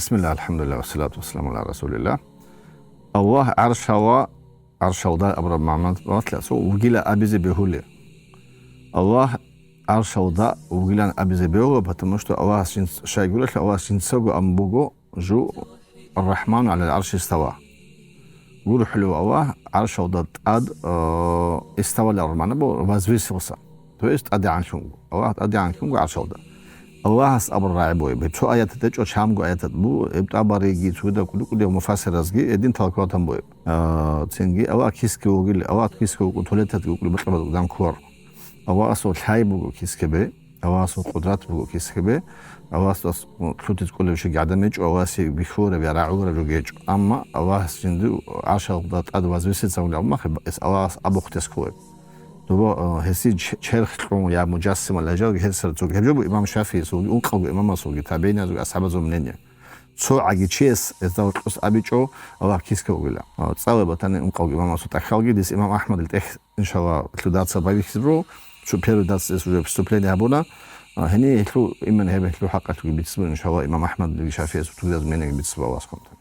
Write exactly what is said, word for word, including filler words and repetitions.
Бисмилла, алхамдулилла, вассалату вассаламу аля расулилла. Аллагь гӀаршала, гӀаршалда абураб магӀна вугила абизе бегьули. Аллагь гӀаршалда вугилан абизе бегьула, потому что Аллагьас жинц-, щайгурелъул Аллагьас жинцаго абун буго, жу Ар-Рахману гӀалал гӀарши истава. ГурхӀулев Аллагь гӀаршалда тӀад, э, иставали абураб магӀна буго, возвысился. То есть тӀадегӀанлъунго. Аллагь тӀадегӀанлъунго гӀаршалда. Аллагьас абураб рагӀи бугеб. Цо аяталда гьечӀо, чамго аяталда буго, ибн ТӀабариги, цогидал кӀуди-кӀудиял муфассиразги гьедин талкуатан бугеб. А, цинги Аллагь кисги вугил, Аллагь кисги вукӀун, тулетатги вукӀун, бакьабазги данкугьар. Аллагьасул лъай буго кисгабе, Аллагьасул къудрат буго кисгабе, Аллагьас лъутиз кӀолеб щиги гӀадам гьечӀо, Аллагьасе бихьулараб я рагӀулараб жо гьечӀо. Амма Аллагьас жинда гӀаршалда тӀад возвыситься вугилан абун махе, эс Аллагьас абухъ тес кколеб. Дуба, э, гьесие ч-, черх кьун я муджассимал гьечӀелги гьесда цоги. Гьеб жо буго имам ШафигӀисулги, ункъалго имамасулги, табигӀиназулги, асхӀабазул мнение. Цо гӀаги чияс гьезда гьоркьос абичӀо, Аллагь кисги вугила. А, цӀале батани ункъалго имамасул тӀахьалги, дис имам АхӀмадил тӀехь, иншалла, лъудаца байбихьизабуру, цо первый дац эс уже вступление гьабуна. А, гьение гьелъул иман гьеб гьелъул хӀакъалъулги бицизабур, иншалла, имам АхӀмадилги ШафигӀисул тугдаз мнениеги бицизабур Аллагьас хъван.